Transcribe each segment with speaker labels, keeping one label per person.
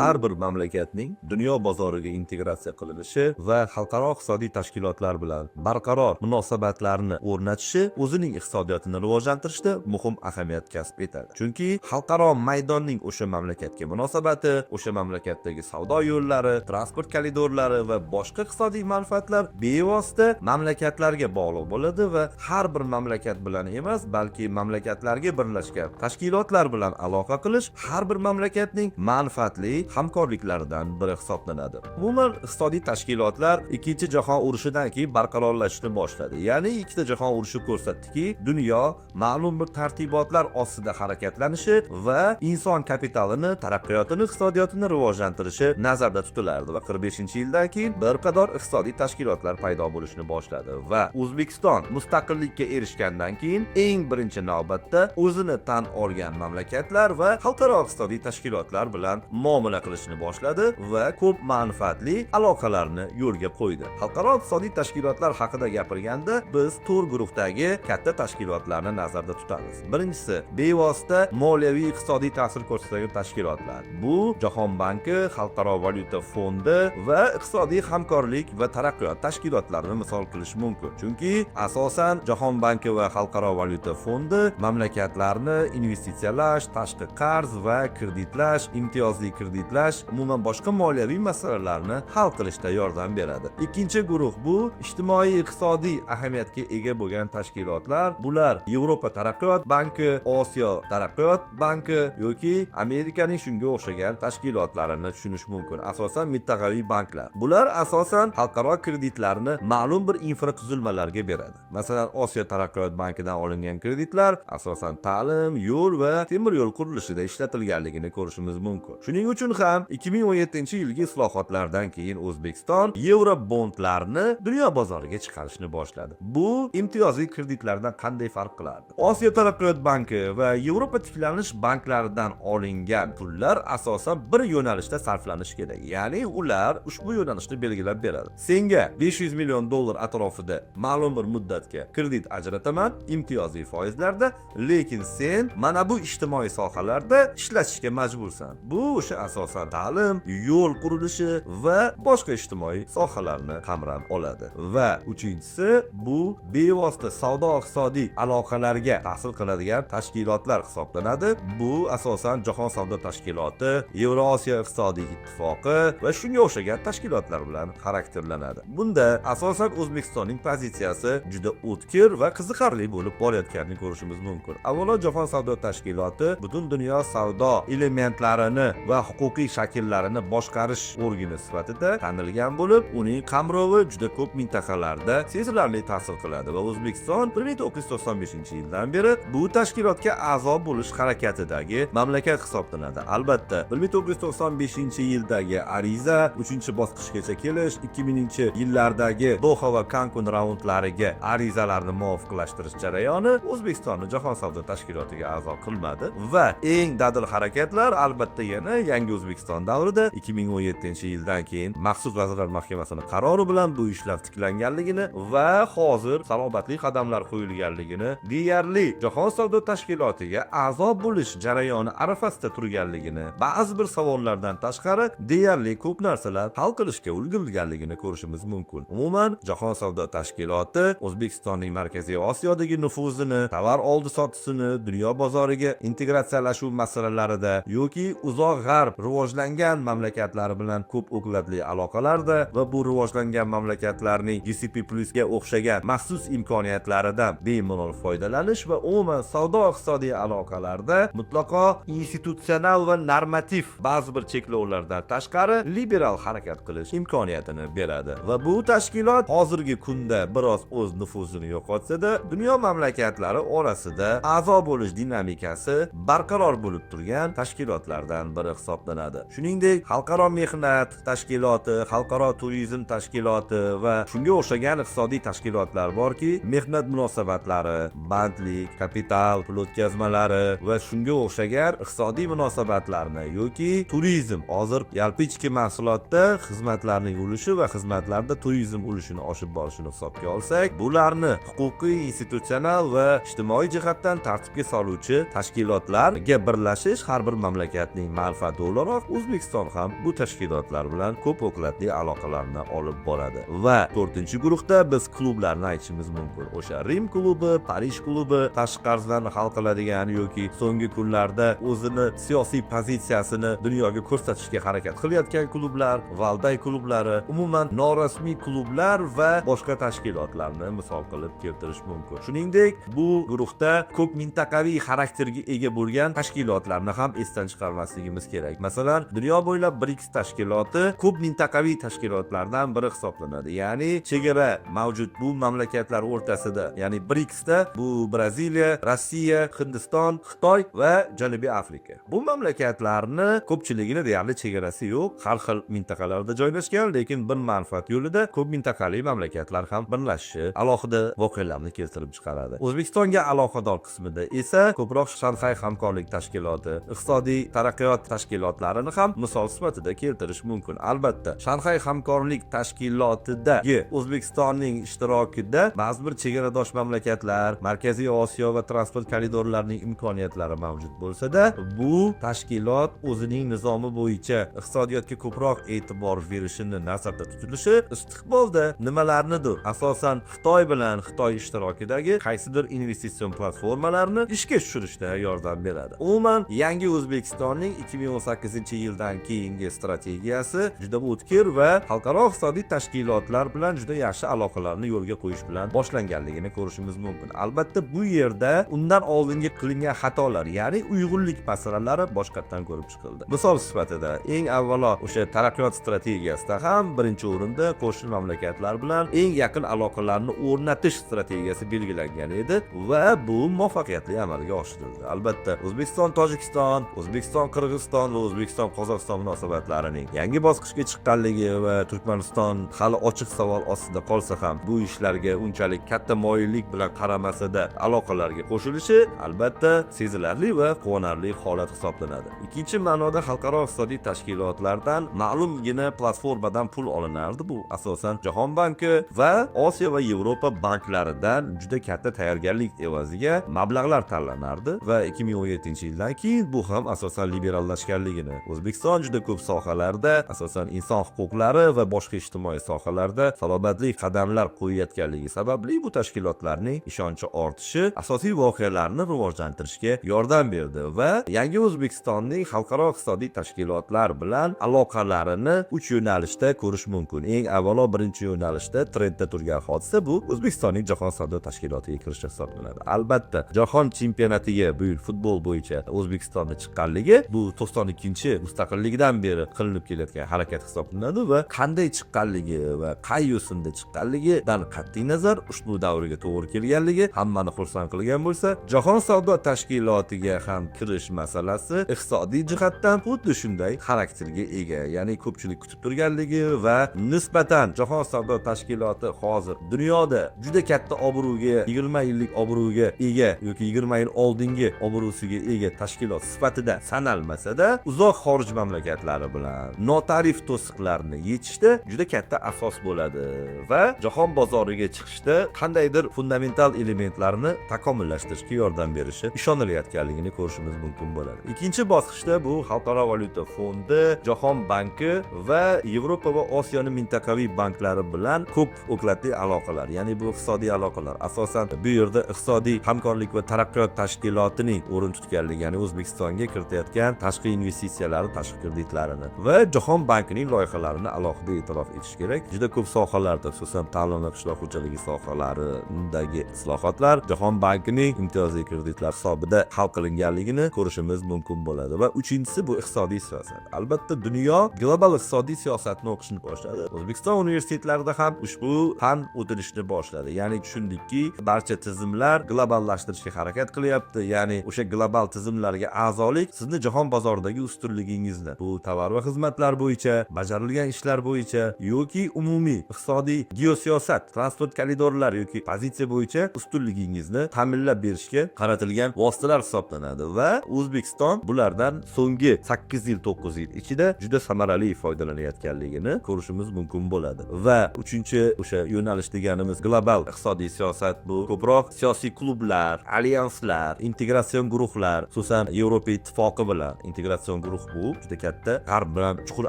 Speaker 1: Har bir mamlakatning dunyo bozoriga integratsiya qilinishi va xalqaro iqtisodiy tashkilotlar bilan barqaror munosabatlarni o'rnatishi o'zining iqtisodiyotini rivojlantirishda muhim ahamiyat kasb etadi. Chunki xalqaro maydonning o'sha mamlakatga munosabati, o'sha mamlakatdagi savdo yo'llari, transport koridorlari va boshqa iqtisodiy manfaatlar bevosita mamlakatlarga bog'liq bo'ladi va har bir mamlakat bilan emas, balki mamlakatlarga birlashgan tashkilotlar bilan aloqa qilish har bir mamlakatning manfaatli hamkorliklaridan biri hisoblanadi. Umuman, iqtisodiy tashkilotlar Ikkinchi jahon urushidan keyin barqarorlashishni boshladi. Ya'ni ikkita jahon urushi ko'rsatdiki, dunyo ma'lum bir tartibotlar ostida harakatlanishi va inson kapitalini taraqqiyotini, iqtisodiyotini rivojlantirishi nazarda tutilardi va 45-yildan keyin bir qator iqtisodiy tashkilotlar paydo bo'lishni boshladi va O'zbekiston mustaqillikka erishgandan keyin eng birinchi navbatda o'zini tan olgan mamlakatlar va xalqaro iqtisodiy tashkilotlar bilan muomala qilishni boshladi va ko'p manfaatli aloqalarni yo'lga qo'ydi. Xalqaro iqtisodiy tashkilotlar haqida gapirganda biz to'rt guruhdagi katta tashkilotlarni nazarda tutamiz. Birinchisi, bevosita moliyaviy iqtisodiy ta'sir ko'rsatadigan tashkilotlar. Bu Jahon banki, Xalqaro valyuta fondi va iqtisodiy hamkorlik va taraqqiyot tashkilotlarini misol qilish mumkin. Chunki asosan Jahon banki va Xalqaro valyuta fondi mamlakatlarni investitsiyalash, tashqi qarz va kreditlash, imtiyozli kreditlash, umuman boshqa moliyaviy masalalarni hal qilishda yordam beradi. Ikkinchi guruh, bu ijtimoiy iqtisodiy ahamiyatga ega bo'lgan tashkilotlar. Bular Yevropa taraqqiyot banki, Osiyo taraqqiyot banki yoki Amerikaning shunga o'xshagan tashkilotlarini tushunish mumkin. Asosan mintaqaviy banklar. Bular asosan xalqaro kreditlarni ma'lum bir infratuzilmalarga beradi. Masalan, Osiyo taraqqiyot bankidan olingan kreditlar asosan ta'lim, yo'l va temir yo'l qurilishida ishlatilganligini ko'rishimiz mumkin. Shuning uchun ham 2017-yilgi islohotlardan keyin O'zbekiston yevrobondlarni dunyo bozoriga chiqarishni boshladi. Bu imtiyozli kreditlardan qanday farq qilardi? Osiyo taraqqiyot banki va Yevropa tiklanish banklaridan olingan pullar asosan bir yo'nalishda sarflanishi kerak. Ya'ni ular ushbu yo'nalishni belgilab beradi. Senga 500 million dollar atrofida ma'lum bir muddatga kredit ajrataman imtiyozli foizlarda, lekin sen mana bu ijtimoiy sohalarda ishlatishga majbursan. Bu o'sha asosan ta'lim, yo'l qurilishi va boshqa ijtimoiy sohalarni qamrab oladi. Va uchinchisi, bu bevosita savdo iqtisodiy aloqalarga ta'sir qiladigan tashkilotlar hisoblanadi. Bu asosan Jahon savdo tashkiloti, Yevrosiyo iqtisodiy ittifoqi va shunga o'xshagan tashkilotlar bilan xarakterlanadi. Bunda asosan O'zbekistonning pozitsiyasi juda o'tkir va qiziqarli bo'lib borayotganini ko'rishimiz mumkin. Avvalo, Jahon savdo tashkiloti butun dunyo savdo elementlarini va huquqiy shakllarini boshqarish organi sifatida tanilgan bo'lib, uning qamrovi juda ko'p mintaqalarda sezilarli ta'sir qiladi va O'zbekiston 1995-yildan beri bu tashkilotga a'zo bo'lish harakatidagi mamlakat hisoblanadi. Albatta, 1995-yildagi ariza 3-bosqichgacha kelish, 2000-yillardagi Doha va Kankun raundlariga arizalarni muvofiqlashtirish jarayoni O'zbekistonni Jahon savdo tashkilotiga a'zo qilmadi va eng dadil harakatlar, albatta, yana yangi O'zbekiston davrida 2017-yildan keyin maxsus Vazirlar Mahkamasining qarori bilan bu ishlar tiklanganligini va hozir salobatli qadamlar qo'yilganligini, deyarli Jahon savdo tashkilotiga a'zo bo'lish jarayoni arafasida turganligini, ba'zi bir savollardan tashqari deyarli ko'p narsalar hal qilishga ulgurilganligini ko'rishimiz mumkin. Umuman, Jahon savdo tashkiloti O'zbekistonning Markaziy Osiyodagi nufuzini, tovar oldi sotisini, dunyo bozoriga integratsiyalashuv masalalarida yoki Uzoq G'arb rivojlangan mamlakatlari bilan ko'p okladli aloqalarda va bu rivojlangan mamlakatlarning GCP plusga o'xshagan maxsus imkoniyatlaridan bemalol foydalanish va umuman savdo iqtisodiy aloqalarda mutlaqo institutsional va normativ ba'zi bir cheklovlardan tashqari liberal harakat qilish imkoniyatini beradi. Va bu tashkilot hozirgi kunda biroz o'z nufuzini yo'qotsa-da, dunyo mamlakatlari orasida a'zo bo'lish dinamikasi barqaror bo'lib turgan tashkilotlardan biri hisoblanadi. Shuningdek, Xalqaro mehnat tashkiloti, Xalqaro turizm tashkiloti va shunga o'xshagan iqtisodiy tashkilotlar borki, mehnat munosabatlari, bandlik, kapital, pul o'tkazmalari va shunga o'xshagan iqtisodiy munosabatlarni yoki turizm, hozir yalpi ichki mahsulotda xizmatlarning ulushi va xizmatlarda turizm ulushini oshib borishini hisobga olsak, bularni huquqiy, institutsional va ijtimoiy jihatdan tartibga soluvchi tashkilotlarga birlashish har bir mamlakatning manfaati o'laroq o'laroq O'zbekiston ham bu tashkilotlar bilan ko'p okladli aloqalarni olib boradi. Va to'rtinchi guruhda biz klublarni aytishimiz mumkin. O'sha Rim klubi, Parij klubi, tashqi qarzlarni hal qiladigan yoki so'nggi kunlarda o'zini siyosiy pozitsiyasini dunyoga ko'rsatishga harakat qilayotgan klublar, Valday klublari, umuman norasmiy klublar va boshqa tashkilotlarni misol qilib keltirish mumkin. Shuningdek, bu guruhda ko'p mintaqaviy xarakterga ega bo'lgan tashkilotlarni ham esdan chiqarmasligimiz kerak. Masalan, dunyo bo'ylab BRICS tashkiloti ko'p mintaqaviy tashkilotlardan biri hisoblanadi. Ya'ni chegara mavjud bu mamlakatlar o'rtasida, ya'ni BRICSda bu Braziliya, Rossiya, Hindiston, Xitoy va Janubiy Afrika. Bu mamlakatlarni ko'pchiligini deyarli chegarasi yo'q, har xil mintaqalarda joylashgan, lekin bir manfaat yo'lida ko'p mintaqali mamlakatlar ham birlashishi alohida voqealarni keltirib chiqaradi. O'zbekistonga aloqador qismida esa ko'proq Shanxay hamkorlik tashkiloti, iqtisodiy taraqqiyot tashkilotlarini ham misol sifatida keltirish mumkin. Albatta, Shanxay hamkorlik tashkilotidagi O'zbekistonning ishtirokida ba'zi bir chegaradosh mamlakatlar, Markaziy Osiyo va transport koridorlarining imkoniyatlari mavjud bo'lsa-da, bu tashkilot o'zining nizomi bo'yicha iqtisodiyotga ko'proq e'tibor berishini nazarda tutilishi istiqbolda nimalarnidir, asosan Xitoy bilan Xitoy ishtirokidagi qaysidir investitsion platformalarni ishga tushirishda yordam beradi. Umuman, yangi O'zbekistonning 2018-yildan keyingi strategiyasi juda o'tkir va xalqaro iqtisodiy tashkilotlar bilan juda yaxshi aloqalarni yo'lga qo'yish bilan boshlanganligini ko'rishimiz mumkin. Albatta, bu yerda undan oldingi qilingan xatolar, ya'ni uyg'unlik masalalari boshqatdan ko'rib chiqildi. Misol sifatida, eng avvalo o'sha taraqqiyot strategiyasida ham birinchi o'rinda qo'shni mamlakatlar bilan eng yaqin aloqalarni o'rnatish strategiyasi belgilangan edi va bu muvaffaqiyatli amalga oshirildi. Albatta, O'zbekiston Tojikiston, O'zbekiston Qirg'iziston va O'zbekiston Qozog'iston munosabatlarining yangi bosqichga chiqqanligi va Turkmaniston hali ochiq savol ostida qolsa ham, bu ishlarga unchalik katta moyillik bilan qaramasada aloqalarga qo'shilishi albatta sezilarli va quvonarli holat hisoblanadi. Ikkinchi ma'noda xalqaro iqtisodiy tashkilotlardan ma'lumgina platformadan pul olinardi. Bu asosan Jahon banki va Osiyo va Yevropa banklaridan juda katta tayyorgarlik evaziga mablag'lar tanlanardi va 2017 yildan keyin bu ham asosan liberallashganligini, O'zbekiston juda ko'p sohalarda, asosan inson huquqlari va boshqa ijtimoiy sohalarda salobatli qadamlar qo'yayotganligi sababli bu tashkilotlarning ishonchi ortishi asosiy voqealarni rivojlantirishga yordam berdi va yangi O'zbekistonning xalqaro iqtisodiy tashkilotlar bilan aloqalarini uch yo'nalishda ko'rish mumkin. Eng avvalo, birinchi yo'nalishda trendda turgan hodisa bu O'zbekistonning Jahon savdo tashkilotiga kirishi hisoblanadi. Albatta, jahon chempionatiga bu yil futbol bo'yicha O'zbekistonda chiqqanligi bu 92 mustaqilligidan beri qilinib kelayotgan harakat hisoblanadi va qanday chiqqanligi va qay yo'sinda chiqqanligidan qat'iy nazar ushbu davrga to'g'ri kelganligi hammani xursand qilgan bo'lsa, Jahon savdo tashkilotiga ham kirish masalasi iqtisodiy jihatdan xuddi shunday xarakterga ega, ya'ni ko'pchilik kutib turganligi va nisbatan Jahon savdo tashkiloti hozir dunyoda juda katta obro'ga, 20 yillik obro'ga ega yoki 20 yil oldingi obro'siga ega tashkilot sifatida sanalmasa-da, uzoq xorij mamlakatlari bilan notarif to'siqlarni yechishda juda katta asos bo'ladi va jahon bozoriga chiqishda qandaydir fundamental elementlarni takomillashtirishga yordam berishi ishonilayotganligini ko'rishimiz mumkin bo'ladi. Ikkinchi bosqichda bu Xalqaro valyuta fondi, Jahon banki va Yevropa va Osiyoni mintaqaviy banklari bilan ko'p okladli aloqalar, ya'ni bu iqtisodiy aloqalar, asosan bu yerda iqtisodiy hamkorlik va taraqqiyot tashkilotining o'rin tutganligi, ya'ni O'zbekistonga kiritayotgan tashqi investitsiyalari, tashqi kreditlarini va Jahon bankining loyihalarini alohida e'tirof etish kerak. Juda ko'p sohalarda, xususan ta'lim va qishloq xo'jaligi sohalaridagi islohotlar Jahon bankining imtiyozli kreditlar hisobida hal qilinganligini ko'rishimiz mumkin bo'ladi. Va uchinchisi bu iqtisodiy siyosat. Albatta, dunyo global iqtisodiy siyosatni o'qishni boshladi. O'zbekiston universitetlarida ham ushbu fan o'tilishni boshladi. Ya'ni tushundikki, barcha tizimlar globallashtirishga harakat qilyapti. Ya'ni o'sha global tizimlarga a'zolik sizni jahon bozoridagi ustunligingizni, bu tovar va xizmatlar bo'yicha, bajarilgan ishlar bo'yicha yoki umumiy iqtisodiy geosiyosat, transport koridorlari yoki pozitsiya bo'yicha ustunligingizni ta'minlab berishga qaratilgan vositalar hisoblanadi va O'zbekiston bulardan so'nggi 8 yil, 9 yil ichida juda samarali foydalanayotganligini ko'rishimiz mumkin bo'ladi. Va uchinchi o'sha yo'nalish deganimiz global iqtisodiy siyosat bu ko'proq siyosiy klublar, alyanslar, integratsion guruhlar, xususan Yevropa Ittifoqi bilan integratsion guruhlar. Guruh bu juda katta G'arb bilan chuqur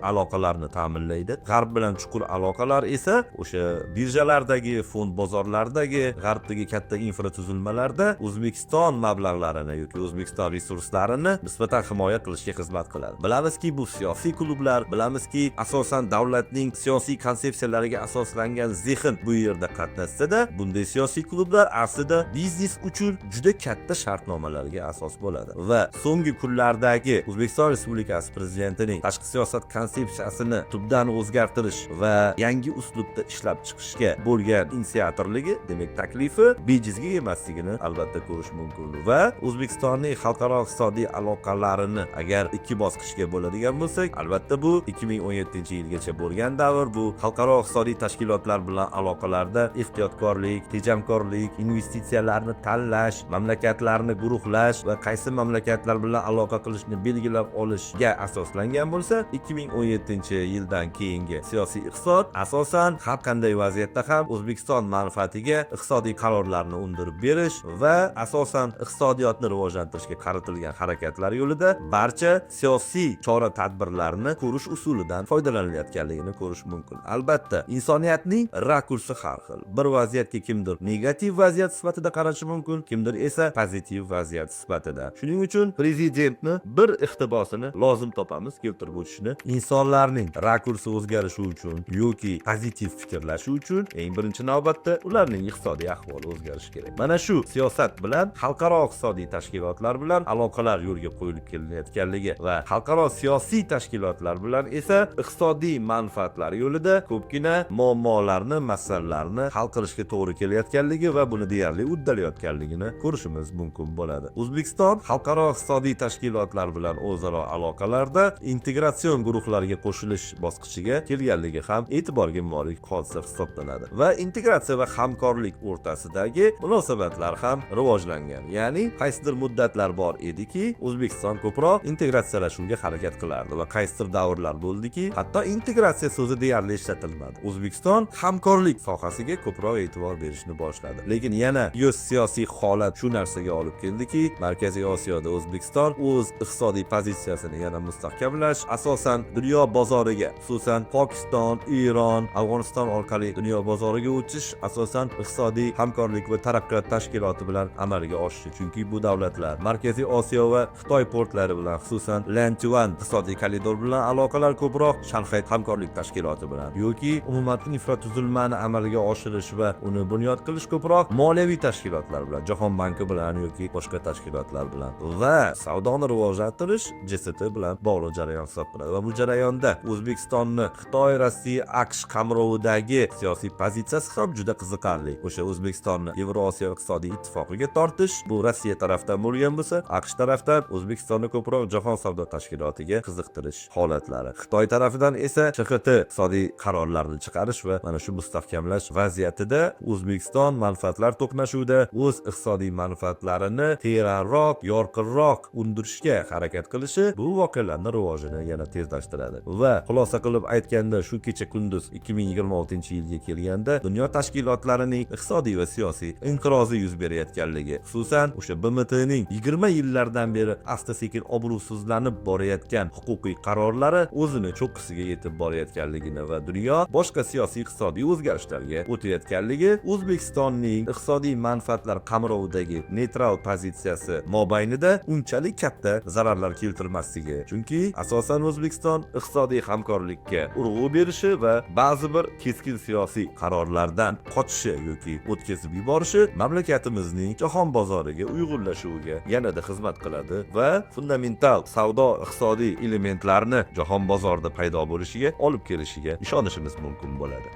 Speaker 1: aloqalarni ta'minlaydi. G'arb bilan chuqur aloqalar esa o'sha birjalardagi, fond bozorlaridagi, G'arbdagi katta infratuzilmalarda O'zbekiston mablag'larini yoki O'zbekiston resurslarini nisbatan himoya qilishga xizmat qiladi. Bilamizki, bu siyosiy klublar, bilamizki, asosan davlatning siyosiy konsepsiyalariga asoslangan zehn bu yerda qatnashsa-da, bunday siyosiy klublar aslida biznes uchun juda katta shartnomalarga asos bo'ladi. Va so'nggi kunlardagi O'zbekiston Respublikasi prezidentining tashqi siyosat konsepsiyasini tubdan o'zgartirish va yangi uslubda ishlab chiqishga bo'lgan initsiatorligi, demak taklifi bejizga emasligini albatta ko'rish mumkin. Va O'zbekistonning xalqaro iqtisodiy aloqalarini agar ikki bosqichga bo'ladigan bo'lsak, albatta bu 2017-yilgacha bo'lgan davr, bu xalqaro iqtisodiy tashkilotlar bilan aloqalarda ehtiyotkorlik, tejamkorlik, investitsiyalarni tanlash, mamlakatlarni guruhlash va qaysi mamlakatlar bilan aloqa qilishni belgilab olishga asoslangan bo'lsa, 2017-yildan keyingi siyosiy iqtisod asosan har qanday vaziyatda ham O'zbekiston manfaatiga iqtisodiy qarorlarni undirib berish va asosan iqtisodiyotni rivojlantirishga qaratilgan harakatlar yo'lida barcha siyosiy chora tadbirlarni ko'rish usulidan foydalanilayotganligini ko'rish mumkin. Albatta, insoniyatning rakursi har xil. Bir vaziyatga kimdir negativ vaziyat sifatida qarashi mumkin, kimdir esa pozitiv vaziyat sifatida. Shuning uchun prezidentni bir iqtibosini lozim topamiz keltirib o'tishni. Insonlarning rakursi o'zgarishi uchun yoki pozitiv fikrlashi uchun eng birinchi navbatda ularning iqtisodiy ahvoli o'zgarishi kerak. Mana shu siyosat bilan xalqaro iqtisodiy tashkilotlar bilan aloqalar yo'lga qo'yilib kelinayotganligi va xalqaro siyosiy tashkilotlar bilan esa iqtisodiy manfaatlar yo'lida ko'pgina muammolarni, masalalarni hal qilishga to'g'ri kelayotganligi va buni deyarli uddalayotganligini ko'rishimiz mumkin bo'ladi. O'zbekiston xalqaro iqtisodiy tashkilotlar bilan o'zaro aloqalarda integratsion guruhlarga qo'shilish bosqichiga kelganligi ham e'tiborga molik hodisa hisoblanadi va integratsiya va hamkorlik o'rtasidagi munosabatlar ham rivojlangan. Ya'ni qaysidir muddatlar bor ediki, O'zbekiston ko'proq integratsiyalashuvga harakat qilardi va qaysidir davrlar bo'ldiki, hatto integratsiya so'zi deyarli ishlatilmadi. O'zbekiston hamkorlik sohasiga ko'proq e'tibor berishni boshladi. Lekin yana siyosiy holat shu narsaga olib keldiki, Markaziy Osiyoda O'zbekiston o'z iqtisodiy pozitsiyasini yana mustahkamlash, asosan dunyo bozoriga, xususan Pokiston, Eron, Afg'oniston orqali dunyo bozoriga o'tish, asosan iqtisodiy hamkorlik va taraqqiyot tashkiloti bilan amalga oshishi. Chunki bu davlatlar Markaziy Osiyo va Xitoy portlari bilan, xususan Lantuan iqtisodiy koridor bilan aloqalar ko'proq Shanxay hamkorlik tashkiloti bilan yoki umuman infratuzilmani amalga oshirish va uni bunyod qilish ko'proq moliyaviy tashkilotlar bilan, Jahon banki bilan yoki boshqa tashkilotlar bilan va savdoni rivojlantirish JST bilan bog'liq jarayon hisoblanadi. Va bu jarayonda O'zbekistonni Xitoy, Rossiya, AQSh qamrovidagi siyosiy pozitsiyasi ham juda qiziqarli. O'sha O'zbekistonni Yevrosiyo iqtisodiy ittifoqiga tortish, bu Rossiya tarafdan bo'lgan bo'lsa, AQSh tarafdan O'zbekistonni ko'proq Jahon savdo tashkilotiga qiziqtirish holatlari. Xitoy tarafidan esa CHXT iqtisodiy qarorlarni chiqarish va mana shu mustahkamlash vaziyatida O'zbekiston manfaatlar to'qnashuvida o'z iqtisodiy manfaatlarini teranroq, yorqinroq undirishga harakat qilishi bu voqealarni rivojini yana tezlashtiradi. Va xulosa qilib aytganda, shu kecha kunduz 2026-yilga kelganda dunyo tashkilotlarining iqtisodiy va siyosiy inqirozi yuz berayotganligi, xususan o'sha BMTning 20 yillardan beri asta sekin obro'sizlanib borayotgan huquqiy qarorlari o'zini cho'qqisiga yetib borayotganligini va dunyo boshqa siyosiy iqtisodiy o'zgarishlarga o'tayotganligi O'zbekistonning iqtisodiy manfaatlar qamrovidagi neytral pozitsiyasi mobaynida unchalik katta zararlar keltirmasligi, chunki asosan O'zbekiston iqtisodiy hamkorlikka urg'u berishi va ba'zi bir keskin siyosiy qarorlardan qochishi yoki o'tkazib yuborishi mamlakatimizning jahon bozoriga uyg'unlashuviga yanada xizmat qiladi va fundamental savdo iqtisodiy elementlarni jahon bozorida paydo bo'lishiga olib kelishiga ishonishimiz mumkin bo'ladi.